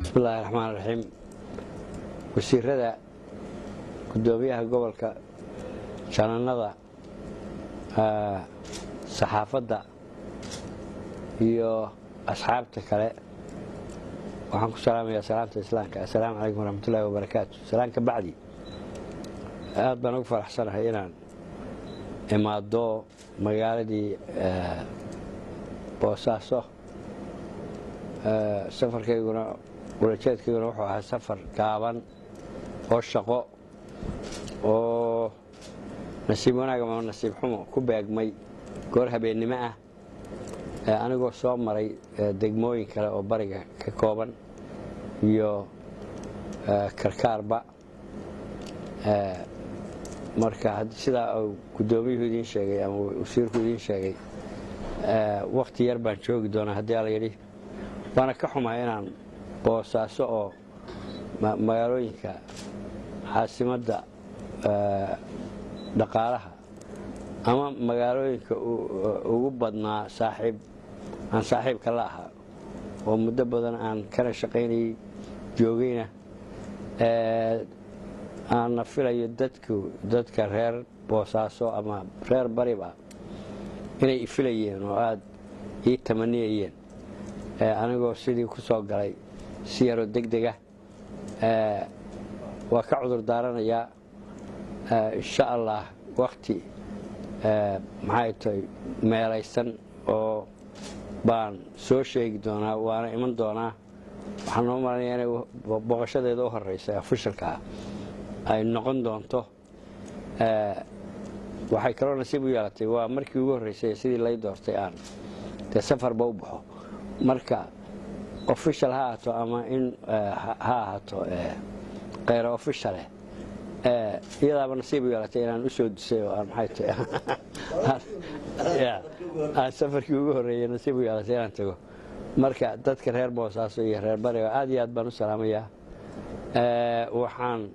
Bismillahi raxmaan raxiim. Wasiirada, guddoomiyaha gobolka, jananada, saxaafadda iyo asxaabta kale, waxaan ku salaamayaa salaamta Islaamka: assalaamu calaykum waraxmatullahi wabarakaatu. Salaan ka bacdi, aad baan ugu faraxsanahay inaan imaado magaaladii Boosaaso. Safarkayguna, ulajeedkayguna wuxuu ahaa safar gaaban oo shaqo oo nasiib wanaag ama nasiib xumo ku beegmay goor habeennimo ah, anigoo soo maray degmooyin kale oo bariga ka kooban iyo Karkaarba. Marka sidaa uu guddoomiyuhu idiin sheegay ama wasiirku idiin sheegay, wakti yar baan joogi doonaa haddii Alla yidhi. Waana ka xumahay inaan Boosaaso oo magaalooyinka caasimadda dhaqaalaha ama magaalooyinka ugu badnaa saaxiib aan saaxiibka la ahaa oo muddo badan aan kana shaqaynayay joogayna, aanna filayo dadku, dadka reer Boosaaso ama reer bariba, inay ifilayeen oo aada ii tamaniyayeen, anigoo sidii ku soo galay si yaroo deg dega. Waa ka cudur daaranayaa. Insha Allah wakti maxay tahay meelaysan oo baan soo sheegi doonaa, waana iman doonaa. Waxaan noo malanaya inay boqoshadeeda u horeysa ee officialka ah ay noqon doonto. Waxay kaloo nasiib u yeelatay, waa markii ugu horreysay sidii lay doortay aan dee safarba u baxo. Marka official ha ahaato ama in ha ahaato keyra official, iyadaaba nasiib u yeelatay inaan u soo disay oo aan maxay tahay aan safarkii ugu horreeyay nasiib u yeelatay inaan tago. Marka dadka reer Boosaaso iyo reer Bariga aad iyo aad baan u salaamayaa. Waxaan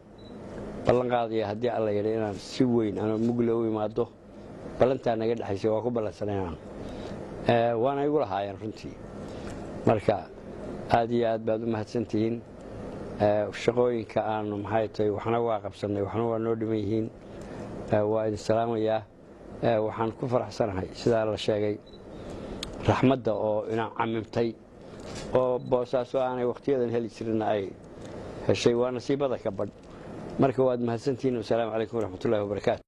ballan qaadaya haddii Alla yidhi inaan si weyn anoo mugle u imaado. Ballantaa naga dhexaysay waa ku ballansanay inaan, waana igu lahaayeen runtii. Marka aad iyo aad baad u mahadsantihiin. Shaqooyinka aanu maxay tahay waxna waa qabsannay, waxna waa noo dhiman yihiin. Waa idin salaamayaa. Waxaan ku faraxsanahay sidaa la sheegay raxmadda oo inaan camimtay oo Boosaaso aanay wakhtiyadan heli jirinna ay heshay. Waa nasiibada ka badh. Marka waad mahadsantihiin. Wasalaamu calaykum waraxmatullahi wabarakaatu.